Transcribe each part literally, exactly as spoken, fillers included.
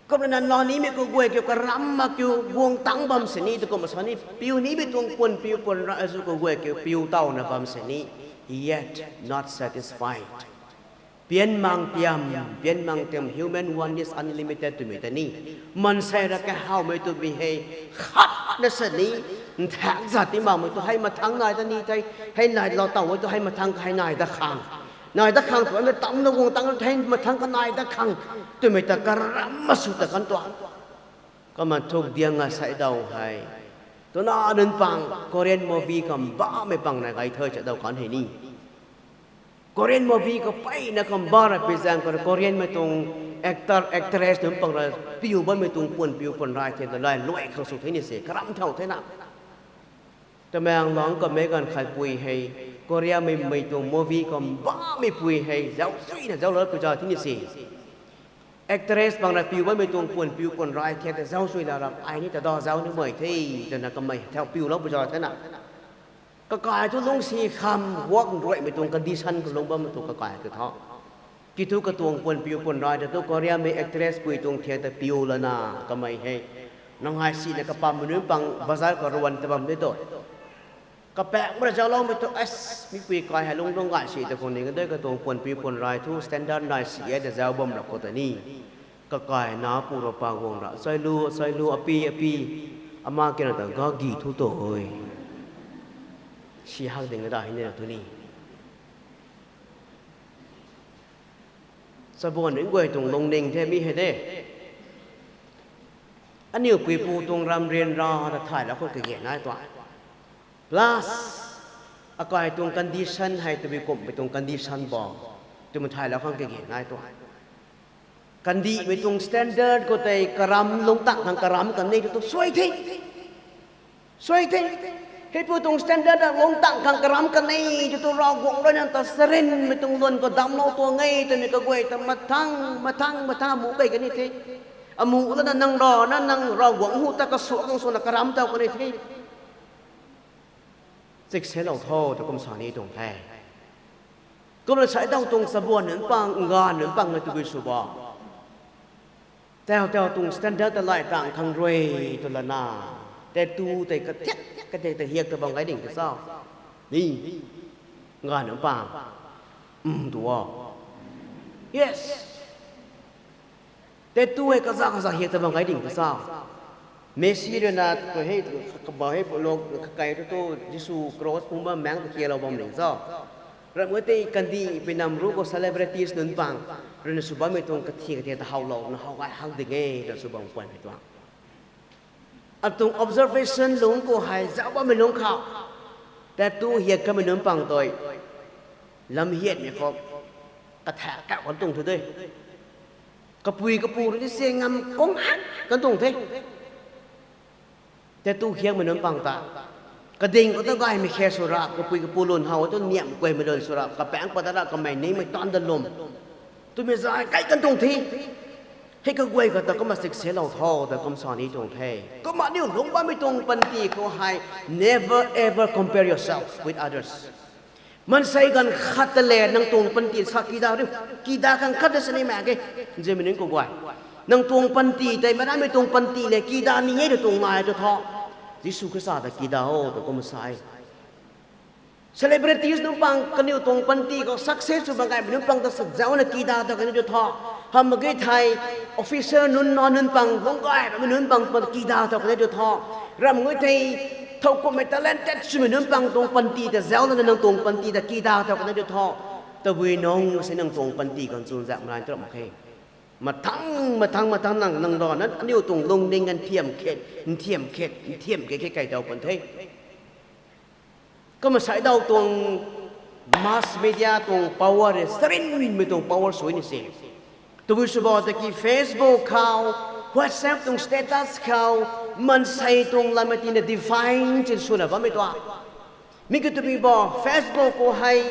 Kumna nang lou nimei kaguay kiu karam mak kiu guang tang bam sini, tu kumna sa ni piu nimei tuang puan piu puan ra azu kaguay kiu piu tawna bam sini, yet not satisfied. Pianmang tiam, pianmang tiam, human want is unlimited twmei ta ni. Mansei ra kahawmei twmei hei khatna sini, nthak zat ti makmei tu hei mathang nai ta ni thei, hei nai lou taw tu hei mathang hei nai da khang. Nai da khang twna tamna guang tang hei mathang kanai da khang. Twmei ta karam ma sw ta kan tuang. Kumna thuk diang a saidaw hei, twna nunc pang Korean movie kam bammei pang nai gay the saidaw kan hei ni. Korean movie kapeyna kam ba ra pi zaeng khou Koreanmei tuang actor, actress nunc pang ra piu bammei tuang puan piu puan rai the ta lai luai khang sw the ni se, karam thau the na. Tamenglong kamei ganv khatpui hei, Koreamei mei tuang movie kam bammei pui hei zauc suina zauc lou pui zau the ni se. Actress pang ra piu bammei tuang puan piu puan rai the ta zauc sui la ra ai ni ta da zauc nimei the, twna kamei thau piulou pui zau the na. Kakai thu lungsi kham guak nruaimei tuang condition khou lung bammei tu kakai tu tho. Ki thu katuang puan piu puan rai ta tu Koreamei actress pui tuang thiak ta piu lana kamei hei, nang ai sina kapammei nunc pang bazar khou ruan ta bam de tu. Kapaek mara zaucloumei tu, as, mipui kai hei lungc lung gay si ta khou ning dei katuang puan piu puan rai thu standard nai si e ta zauc bam ra khou ta ni. Kakai na pu ra pa guang ra, chai lu, chai lu, api, api, ama kena ta gagi thu tu e. Si hak ding da hei ni ra tu ni. Chabuan nunc guay tuang lungning the mi hei de. Aniu puipu tuang ram ryanra ta thaylou khang kage nai tuang. Plus, akai tuang condition hei tabui kumhmei tuang condition bo, twmei thaylou khang kage nai tuang. Kandihmei tuang standard khou tei karam lungc tang khang karam kan ni tu tu suai the. Suai the. Heipu tuang standard a lungc tang khang karam kan ni tu tu Ravguangc rui nang ta sarinmei tuang lun khou damclou tuang e twmei kaguay ta mathang, mathang, mathang amuh key kan ni the. Amuh lana nang ra na nang Ravguangc hu ta kasuak khang swna karam taw kan ni the. Chikselou tho ta kum sa ni tuang the. Kumna saidaw tuang chabuan nunc pang, nganv nunc pang na tabui sw ba. Tau tau tuang standard ta lai tang khang rui tu lana, tattoo tei kathiak, kathiak ta hiak ta bam gay ding ta sa. Ni, nganv nunc pang, um tu o. Yes. Tattoo hei kaza kaza hiak ta bam gay ding ta sa. Messi rui na, tu hei, kabau hei, lok, kakai tu tu, Jisu cross pumba maeng ta hiaklou bam ding sa. Ramh e tei kandih pinam ru khou celebrities nunc pang rui na sw bammei tuang kathiak kathiak ta howlou na how gay hak ding e ta sw bam puanmei tuang. Atuang observation lungc khou hei zauc bammei lungc khou, tattoo hiak kamei nunc pang tei, lam hiatmei khou, kathak kau kan tuang thu de. Kapui kapu rui ni se ngam kung hak kan tuang the. Tattoo hiakmei nunc pang ta, kading khou ta gaymei khe sw ra, kapui kapu lun how tu niamh guaymei lun sw ra, kapaengc pat ta ra kamei ningmei tan da lum twmei zay kai kan tuang the. Hei kaguay khou ta kumna chikselou tho ta kum sa ni tuang the. Kumna aniu lungc bammei tuang panty khou hei, never ever compare yourself with others. Maansei ganv khat ta le nang tuang panty sa kida riu, kida khang khat ta sini mak ge, nzianmei nunc kaguay. Nang tuang panty tei meic rammei tuang panty le kida ni e ta tuang nai tu tho. Jisu Khrista ta kida o ta kum sa e. Celebrities nunc pang kaniw tuang panty khou success sw bam gaymei nunc pang ta sa zaucna kida ta kaniw tu tho. Hamh mak ge thei, officer nunc na nunc pang lungc gay bammei nunc pang ta kida ta kaniw tu tho. Ramh e thei, thowkumhmei talented swmei nunc pang tuang panty ta zaucna nang tuang panty ta kida ta kaniw tu tho. Tabui nung si nang tuang panty khang chun zak mei rai tu ram khe. Mathang, mathang, mathang nang, nang ra na aniu tuang lungning nthiam khet, nthiam khet, nthiam khet khe kai daw pan the. Kumna saidaw tuang mass media tuang power e, sarinmei tuang power sw ni se. Tabui sw ba tiki Facebook khou, WhatsApp tuang status khou, maansei tuang lam tina define chin swna bammei tuang. Mi kiu tabui ba Facebook khou hei,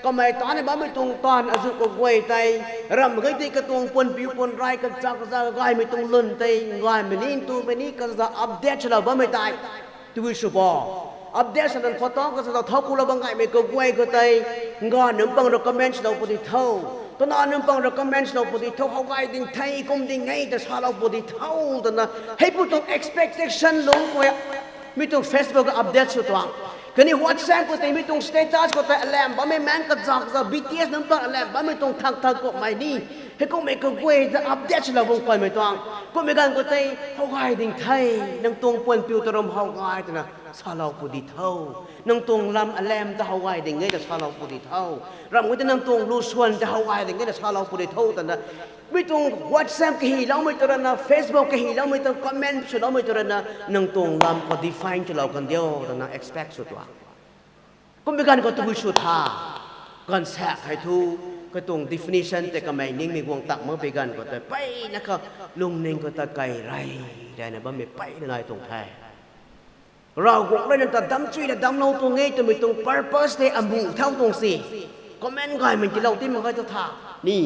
kamei ta ni bammei tuang taanv azu kaguay tei, ramh mak ge tei katuang puan piu puan rai kaza kaza gaymei tuang lun tei, gaymei ni ntumei ni kaza update swlou bammei tei. Tabui sw ba, update swna photo kaza ta thau kulou bam gaymei kaguay khou tei, nganv nunc pang rui comment swlou pu ti tho. Kanac nunc pang rui comment swlou pu di tho, how gay ding the, kum ding e ta salou pu di tho twna, hei pu tuang expectation lungc khou e. Mi tuang Facebook update sw tuang, kaniw WhatsApp khou tei mi tuang status khou tei alam bammei maeng kazak za, B T S nunc pang alam bammei tuang thak thak kummei ni, hei kummei kaguay ta update swlou bam kaymei tuang. Kummei ganv khou tei how gay ding the, nang tuang puan piu ta ram how gay twna salou pu di tho. Nang tuang lam alam ta how gay ding e ta salou pu di tho. Ram khou tei nang tuang lu swan ta how gay ding e ta salou pu di tho twna, mi tuang WhatsApp kahyloumei tu rana, Facebook kahyloumei tu, comment swloumei tu rana, nang tuang lam khou define swlou kan diu twna expect sw tuang. Kummei ganv khou tabui sw tha, ganv sak hei thu, katuang definition tei kamei ningmei guang tak makpui ganv khou tei mpeyna kha lungning khou ta kai rey reyna bammei mpeyna nai tuang the. Ravguangc rui nang ta damchuina damclou tuang e twmei tuang purpose tei amuh thau tuang si. Comment gaymei tiilou ti mak khe tu tha ni.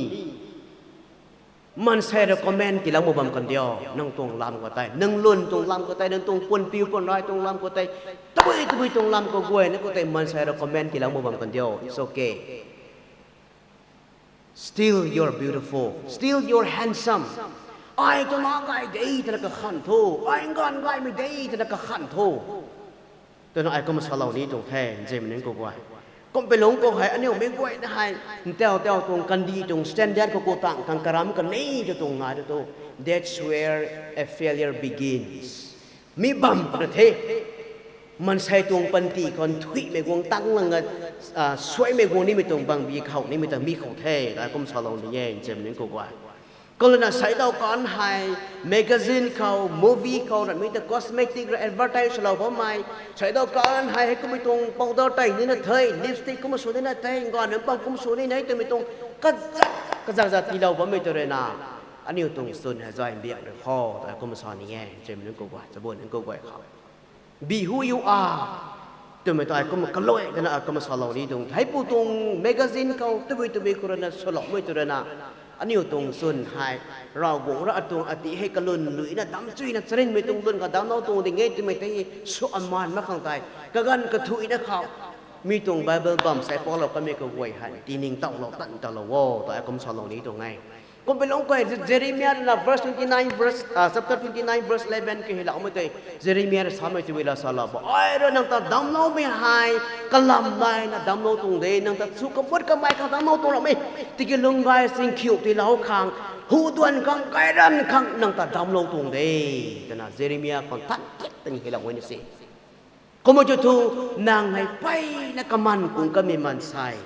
Maansei rui comment tiilou mak bam kan diu, nang tuang lam khou tei, nang lwn tuang lam khou tei, nang tuang puan piu puan rai tuang lam khou tei, tabui tabui tuang lam khou guayna khou tei maansei rui comment tiilou mak bam kan diu. It's okay. Still you're beautiful. Still you're handsome. Ai tu na gay de twna kakhan tho. Ai nganv gaymei de twna kakhan tho twna ai kum salou ni tuang the, nzianmei nunc kaguay. Kumpui lungc khou hei aniu mei guayna hei ntau tau tuang kandih tuang standard khou ku tang khang karam kan ni tu tuang nai tu tu. That's where a failure begins. Mi bam puna the. Maansei tuang panty khou nthuihmei guang tang langa, suaimei guang nimei tuang bangbi khou nimei ta mi khou the, ai kum salou ni e, nzianmei nunc kaguay. Kalana seidau kan hei magazine khou, movie khou, ramei ta cosmetic rui advertise lou bammei. Seidau kan hei hei kummei tuang powder tei nina the, lipstick kum sw nina the, nganv nunc pang kum sw nina the twmei tuang kazat kazat zat tiilou bammei tu rui na, aniu tuang chwn hei zay mbiak rui khou ta kum sa ni e, nzianmei nunc kaguay, chabuan nunc kaguay khou. Be who you are twmei tei kum kalui kana kum salou ni tuang. Theipu tuang magazine khou tabui tabui khou rui na swloumei tu rui na, aniu tuang chwn hei Ravguangc rui atuang ati hei kalwn luina damchuina charynmei tuang lwn kha damclou tuang ding e twmei tei sw aman mak khang tei kaganv kathuina khou mi tuang Bible bam sei paulou kamei kaguay hei tiningtowlou tan talou o ta ai kum salou ni tuang e. Kumpui lungc khou Jeremiah na verse twenty nine, verse, chapter twenty nine verse eleven kahyloumei tei, Jeremiah rui samei tei la salou bo, ai rui nang ta damcloumei hei kalam naina damclou tuang de, nang ta chu kamut kamei khang damclou tuang ramei, tiki lung gay singkhiu tiilou khang, hu duan khang, gayran khang nang ta damclou tuang de twna Jeremiah khou than kit tani hylou e na si. Kummei tu thu, nang hei mpeyna kaman kung kamei maansei,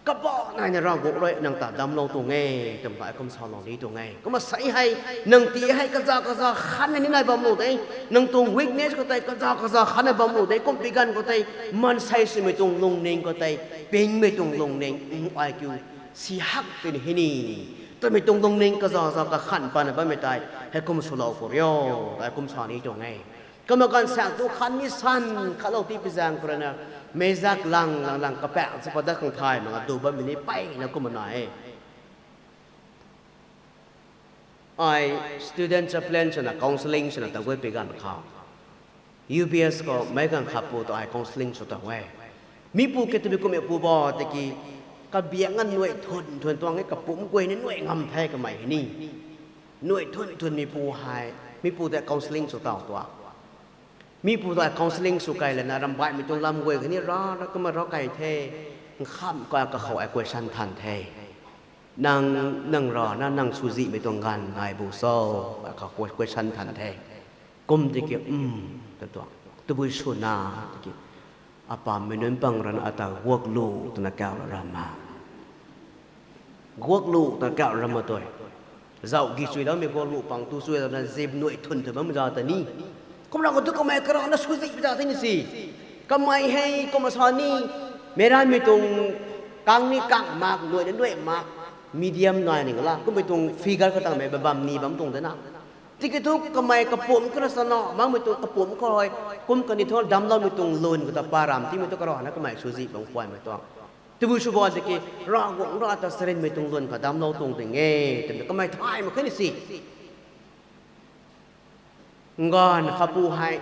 kabah naina Ravguangc rui nang ta damclou tuang e twmei ai kum salou ni tuang e. Kumna sei hei, nang ti hei kaza kaza khanna ni nai bam lu de, nang tuang weakness khou tei kaza kaza khanna bam lu de, kumpui ganv khou tei maansei swmei tuang lungning khou tei, pingmei tuang lungning, ai kiu si hak tini hei ni twmei tuang lungning kaza kaza kakhan pana bammei tei hei kum swlou khou rio, ai kum sa ni tuang e. Kumna ganv sak tu khan ni san khatlou ti pi zaeng khou rui na, meizak lang lang lang kapak si padat khang thay mak a du bammei ni mpeyna kumna nai e. Ai student chaplain swna counselling swna ta guay pi ganv khou, U B S khou meic ganv khatpu tu ai counselling sw ta e. Mipu ke twbi kummei pu bo tiki, kabiak nga nuai thun thun tuang e, kapumc guay ni nuai ngam the kamei hei ni. Nuai thun thun mipu hei, mipu tei counselling sw taw tuang. Mipu tei counselling sw kai lana ramh baihmei tuang lam guay khatni ra ra kumna ra kai the. Nkham ka kakhou ai question than the. Nang, nang rana nang swzihmei tuang ganv nai bu cho? Akhou question than the. Kum tiki, um, ta tuang. Tabui swna tiki, apammei nunc pang rana ata guak lu twna kau ra ram a. Guak lu ta kau ram a tui. Zauh gi chuiloumei guak lu pang tu chuilouna zip nuai thun thun bam za ta ni. Kumna khou tu kamei karana swzihmei za the ni si. Kamei hei kumna sa ni, meic ranmei tuang kang ni kang mak, nuai ni nuai mak, medium nai ning la, kummei tuang figure kha tangmei bam ni bam tuang de na. Tiki thu kamei kapumc khou na sana makmei tuang kapumc khou hei, kum kani thu damcloumei tuang lun khou ta pa ram timei tu karana kamei swzih bam kuaymei tuang. Tabui sw bo tiki, Ravguangc ra ta charynmei tuang lun kha damclou tuang ding e twmei kamei thay mak khe ni si. Nganv khatpu hei,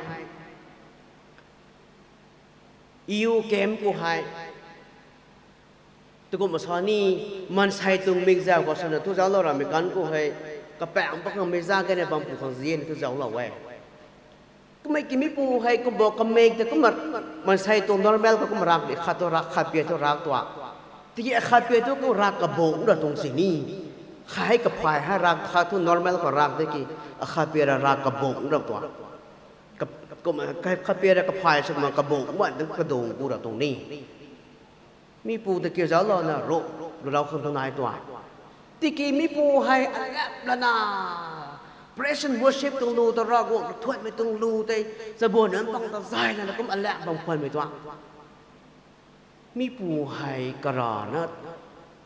U K M pu hei, Tukum sa ni, maansei tuang mikzau khou swna thu zauclou ramei kan khou hei, kapaeng pakhang meic zak kena bam pu khang zian thu zauclou e. Kummei ki mipu hei kumbo kamei ta kumna, maansei tuang normal khou kumna rak di khat thu rak, khat pia thu rak tuang. Tiki akhat pia thu kum rak kabung ra tuang sini. Khat hei kaphay hei rak khat thu normal khou rak de ki, akhat pia ra rak kabung ra tuang. Kap-, kum, khat pia ra kaphay swna kabung ma dang kadung ku ra tuang ni. Mipu ta kiu zauclouna ro, lou khang tu nai tuang. Tiki mipu hei alap lana, praise and worship tuang lu ta Ravguangc thuanmei tuang lu tei, chabuan nunc pang ta zay lana kum alap bam khwanmei tuang. Mipu hei karana,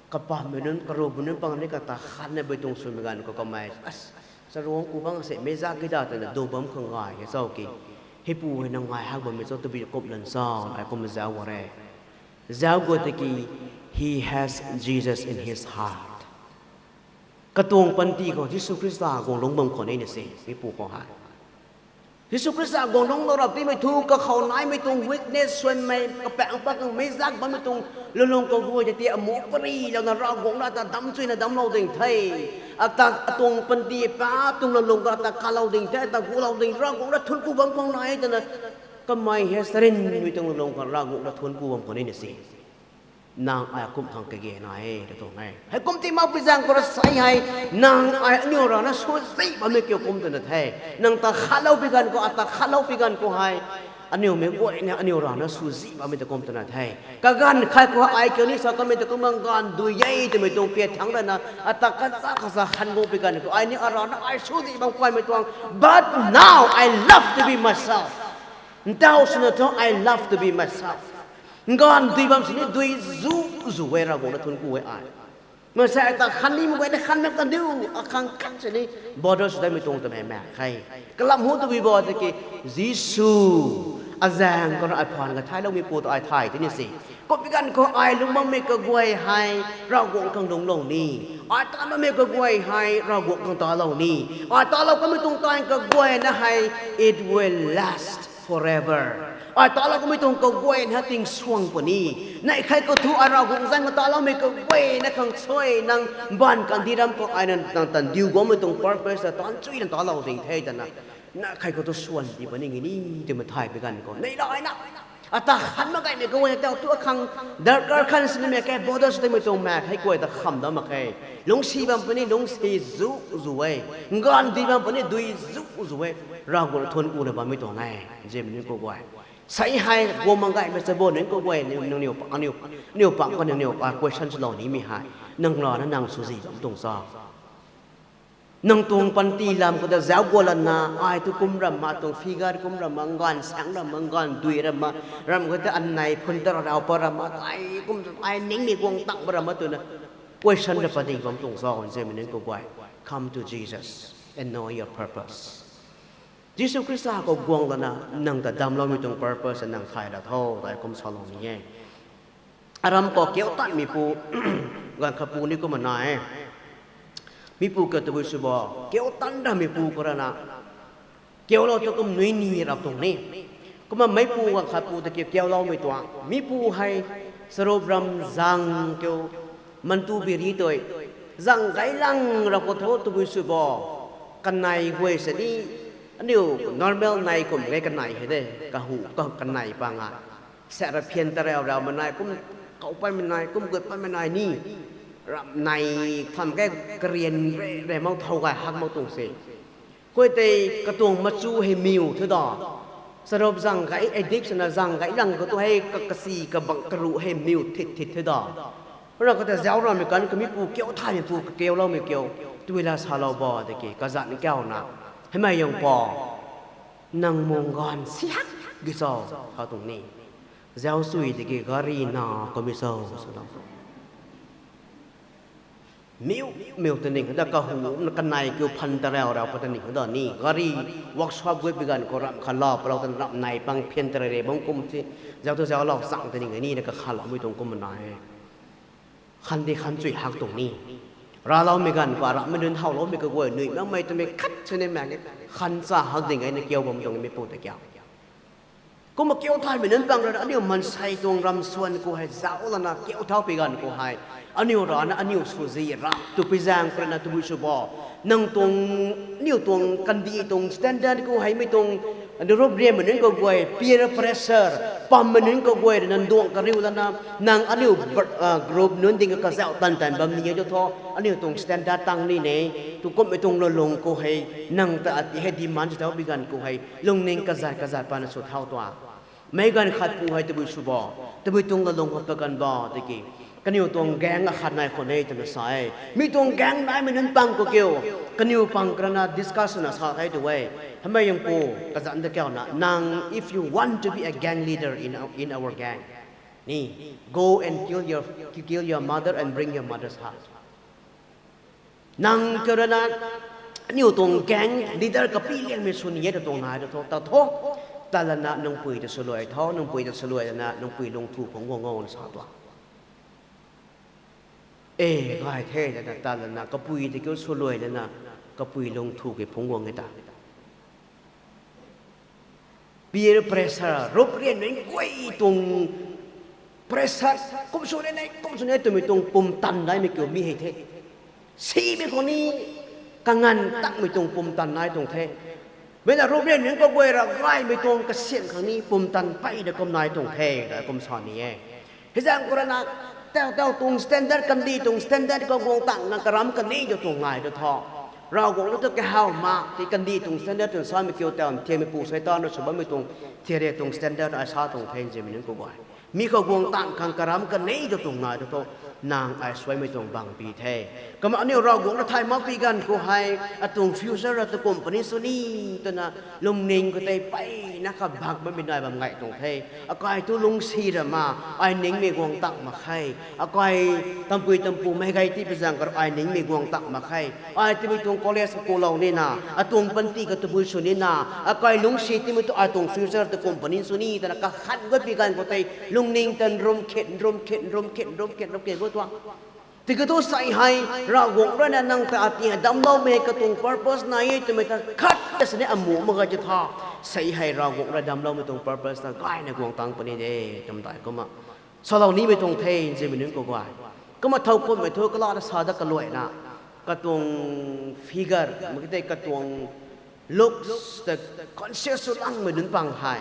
kapammei nunc, karuhmei nunc pang ni kata khanna bei tuang swmei ganv khou kamei, as, charuang ku bang se meic zak ki da twna du bam khang ngai e cho ki. Heipu hei nang ngai hak bammei cho twbi kumlan cho, ai kum zauc gua re. Zauc gua tiki, he has Jesus in his heart. Katuang panty khou Jisu Khrista guang lungc bam khwan e na se, mipu khou hei. Jisu Khrista guang lungclou rap timei thu, kakhou naimei tuang weakness, swanmei, kapaeng pakhang meic zak bammei tuang lulung kaguay tei ti amu parilouna Ravguangc ra ta dam chuyna damclou ding the. Ata atuang panty pa tuang lulung ka ta kalou ding the, ta gulou ding, Ravguangc ra thuanc ku bam khang nai e twna, kamei hei sarinmei tuang lulung khou Ravguangc ra thuanc ku bam khwan e na se. Nang ai kum khang kage nai e, ta tuang e. Heikum ti makpui zaeng khou ra sa hei, nang ai aniu rana swzih bammei kiu kum twna the. Nang ta khatlou pi ganv khou, ata khatlou pi ganv khou hei, aniu mei guayna aniu rana swzih bammei ta kum twna the. Kaganv khat khou ai kiu ni sa kamei ta kumna ganv dui e twmei tuang pia thangc rana, ata kaza kaza khan gu pi ganv khou ai ni arana ai swzih bam khwanmei tuang. But now I love to be myself. Ntau swna thu I love to be myself. Ganv dui bam sini dui zu zu e, Ravguangc na thuanc ku e ai. Maansei ta khan ni mak guay na khan mak kan diu, akhang khat sini bother sw daimei tuang twmei mak khe. Kalam hu twbi bo tiki, Jisu azaeng khou ra ai phaan kathaicloumei pu ta ai thay tini se. Kumbi ganv khou ai lungc bammei kaguay hei Ravguangc khang lungclou ni, ai ta bammei kaguay hei Ravguangc khang talou ni, ai talou kamei tuang taanv kaguayna hei, it will last forever. Ai talou kamei tuang kaguayna hei tingsuang puni. Neih khat khou thu ai Ravguangc zaeng khou taloumei kaguayna khang suai nang baanv kandih ram khou ai nang, nang tandiu guangmei tuang purpose ta taanv chuyna talou ding the twna, neih khat khou thu swan di puni nge ni twmei thay pi ganv khou neih la na, ata khan mak gaymei kaguayna tau thu akhang darkar khan sinimei khe, bother sw daimei tuang mak hei guay ta kham da mak khe. Lungcsi bam puni, lungcsi zu zu e. Ganv dui bam puni, dui zu zu e. Ravguangc na thuanc kuna bammei tuang e. Nzianmei nunc kaguay, sa hei guang mak gaymei chabuan nunc kaguay, nangniw, aniu, aniu pang khou nangniw a question swlou nimei hei, nang rana nang swzih bam tuang cho? Nang tuang panty lam khou ta zauc gua lana, ai tu kum ramh ma, tuang figure kum ramh ma, nganv saeng ramh ma, nganv dui ramh ma, ramh khou ta anei phun ta rau pat ramh ma, ai kum, ai ningmei guang tang pat ramh ma twna question ra pat ding bam tuang cho? Nzianmei nunc kaguay, come to Jesus and know your purpose. Jisu Khrista khou guang lana nang ta damcloumei tuang purpose nang thay ra tho, tei kum salou ni e. Aram khou kiu tanmeipu, ganv khatpu ni kumna nai e. Mipu kiu tabui sw bo, kiu tan rameipu khou rana, kiulou tu kum nui ni rap tuang ni. Kumna meipu ganv khatpu ta kiu kiuloumei tuang. Mipu hei Sarup ram zang kiu, Mantu Biri tei, zang gailang rap khou thu tabui sw bo, kanei guay sini, aniu normal nei kum ge kanei hei de, kahu, ka, kanei pang a. Sa ra phian tarau rau ma nai kum, kau patmei nai kum, gut patmei nai ni. Ramh nei tham ke, karian re, re mak thow gay hak mak tuang se. Koi tei katuang machu hei miu thu da. Sarup zang gay, addict swna zang gay lang khou tu hei ka, kasi kabang karuh hei miu thit thit thu da. Ra khou ta zauc ramei kan kamipu kiu thaymeipu kakiuloumei kiu. Tui la salou bo tiki kazanc kiuna, heimei yong po, nang mung ganv si hak gi cho, sa tuang ni. Zauc sui tiki gari na kamei cho, sa tuang. Miu, miu ta ning da, kahumna kanei kiu phan tarau rau pat ta ning da ni. Gari workshop guay pi ganv khou ramh khat lau palou tan ramh nei pang phian tarau re bang kum si, zauc tu zauclou chang ta ning ni na kakhanloumei tuang kumna e. Khan di khan chui hak tuang ni. Racloumei ganv khou ramhmei nunc howloumei kaguay nui makmei twmei khat sini mak e. Khan cha hak ding e na kiu bam tuang mipu ta kiu. Kumna kiu thaymei nunc pang rana aniu mansei tuang ramsuan khou hei zauc lana kiu thau pi ganv khou hei, aniu rana aniu swzi rap tu pi zaeng khou rana tabui sw bo. Nang tuang, aniu tuang kandih tuang standard khou hei mi tuang, aniu rup riammei nunc kaguay peer pressure, pammei nunc kaguay rui nang duang kariu lana, nang aniu group nunc ding kazauh tan tan bam ni e tu thu, aniu tuang standard tang ni ne, tu kumhmei tuang lolung khou hei, nang ta ati hei demand sw thau pi ganv khou hei lungning kazat kazat pana sw thau tua. Meic ganv khat pu hei tabui sw bo, tabui tuang lolung khou pa kan bo tiki, kaniw tuang gang akhat nai khou ne twna sa e. Mi tuang gang naimei nunc pang khou kiu, kaniw pang khou rana discuss swna sa thei tu e. Hamei yangpu, kazanc ta kiuna nang, if you want to be a gang leader in, in our gang, ni, go and kill your, kill your mother and bring your mother's heart. Nang kiu rana, aniu tuang gang leader kapi liangmei sw ni e ta tuang nai ta thu, ta thu, ta lana nangpui ta swluai tho, nangpui ta swluai lana nangpui lungthu phungc guang o na sa tuang. E, gay the lana ta lana kapui ta kiu swluai lana kapui lungthu ke phungc guang e ta. Peer pressure, rup rian nunc guay tuang pressure, kum sw ni ne, kum sw ni ne twmei tuang pumtan naimei kiu mi hei the. Simei khou ni kanganv takmei tuang pumtan nai tuang the. Mei na rup rian nunc kaguay ra gaymei tuang kasian khang ni pumtan peyna kum nai tuang the, ta kum sa ni e. Hei zaeng khou rana, tau tau tuang standard, kandih tuang standard khou guang tang na karam kani tu tuang ngai tu thu, Ravguangc na tu kahaw mak ti kandih tuang standard tuang samei kiu tau nthiammeipu Seitaan na sw bammei tuang theory tuang standard ai sa tuang the nzianmei nunc kaguay. Mi khou guang tang khang karam kani tu tuang ngai tu thu, nang ai suaimei tuang bang pi the. Kumna aniu Ravguangc na thay mak pi ganv khou hei, atuang future ra tu company sw ni, twna lungning khou tei peyna kabak bammei nai bam ngai tuang the. Akai tu lungcsi ra ma, ai ningmei guang tak mak khe. Akai tampui tampu mei gay ti pi zaeng kar ai ningmei guang tak mak khe. Ai timei tuang college khou lou nina, atuang panty kha tabui sw nina, akai lungcsi timei tu atuang future tu company sw ni, twna kakhan guay pi ganv khou tei lungning tan rum khet, rum khet, rum khet, rum khet, rum khet guay tuang. Tiki thu sei hei, Ravguangc rui na nang ta ati hei damcloumei katuang purpose nai e twmei ta khat ta sini amu mak ga ti tha. Sei hei Ravguangc rui damcloumei tuang purpose ta gayna guang tang puni de, twmei tei kumna salou nimei tuang the nzianmei nunc kaguay. Kumna thow kumhmei thu kala ta sa dat kaluaina, katuang figure, mak tei katuang looks ta conscious sw langmei nunc pang hei,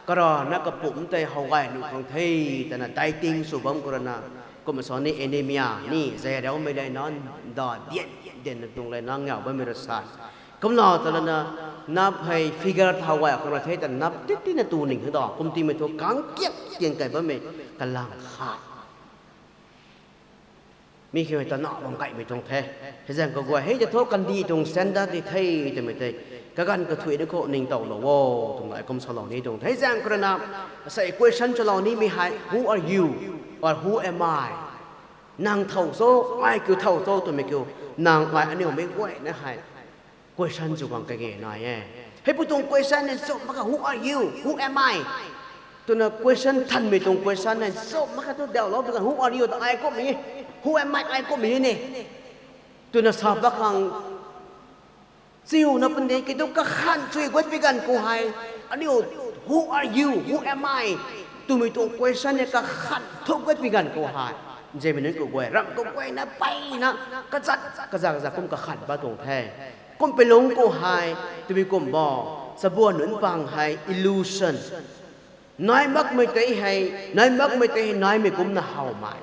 karana kapumc tei how gay nuh khang the, twna dieting sw bam khou rana, kumna sa ni anemia ni, zay raumei leina, nda dian dianna tuang leina ngiau bammei ra sa. Kumlou ta lana, nap hei figure tha gay khang ra the ta nap tit tina tu ning he da, kum timei thu kang kiak tian kai bammei kalang khat. Mi khou ta na bam kaimei tuang the. Hei zaeng kaguay hei ta thu kandih tuang standard di the twmei tei, kaganv kathuic ni khou ningtowlou o, twmei kum salou ni tuang the. Hei zaeng khou rana, asei question swlou nimei hei, who are you? Or who am I? Nang thow cho, ai kiu thow cho twmei kiu, nang ai aniu mei guayna hei question sw khang kage nai e. Heipu tuang question ni cho mak kha, who are you? Who am I? Twna question thanmei tuang question ni cho mak kha thu dawlou tu kha, who are you? Ta ai kummei, who am I? Ai kummei ni. Twna sa pat khang chiuna pun de, kiu thu kakhan chui guat pi ganv khou hei, aniu, who are you? Who am I? Twmei tuang question ni kakhan thu guat pi ganv khou hei, nzianmei nunc kaguay, ramh kaguayna peyna kazat kazat kazat kum kakhan pat tuang the. Kum pi lungc khou hei, twmei kum bo, chabuan nunc pang hei illusion nai makmei tei hei, nai makmei tei hei naimei kumna howmei.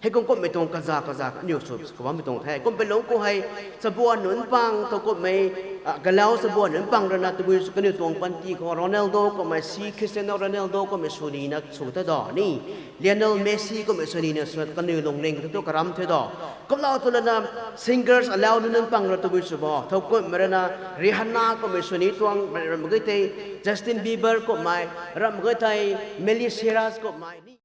Hei kum kumhmei tuang kaza kaza aniu sw kabammei tuang the. Kum pi lungc khou hei, chabuan nunc pang thu kumhmei, ah, galau chabuan nunc pang rana tabui sw kaniw tuang panty khou Ronaldo kummei si, Cristiano Ronaldo kummei sw nina sw ta da ni, Lionel Messi kummei sw nina sw kaniw lungning thu tu karam the da. Kumlou tu lana singers alau nunc pang ra tabui sw bo, thow kumhmei rana Rihanna kummei sw ni tuang, ramh mak ge tei Justin Bieber kummei, ramh mak ge tei Miley Cyrus kummei ni.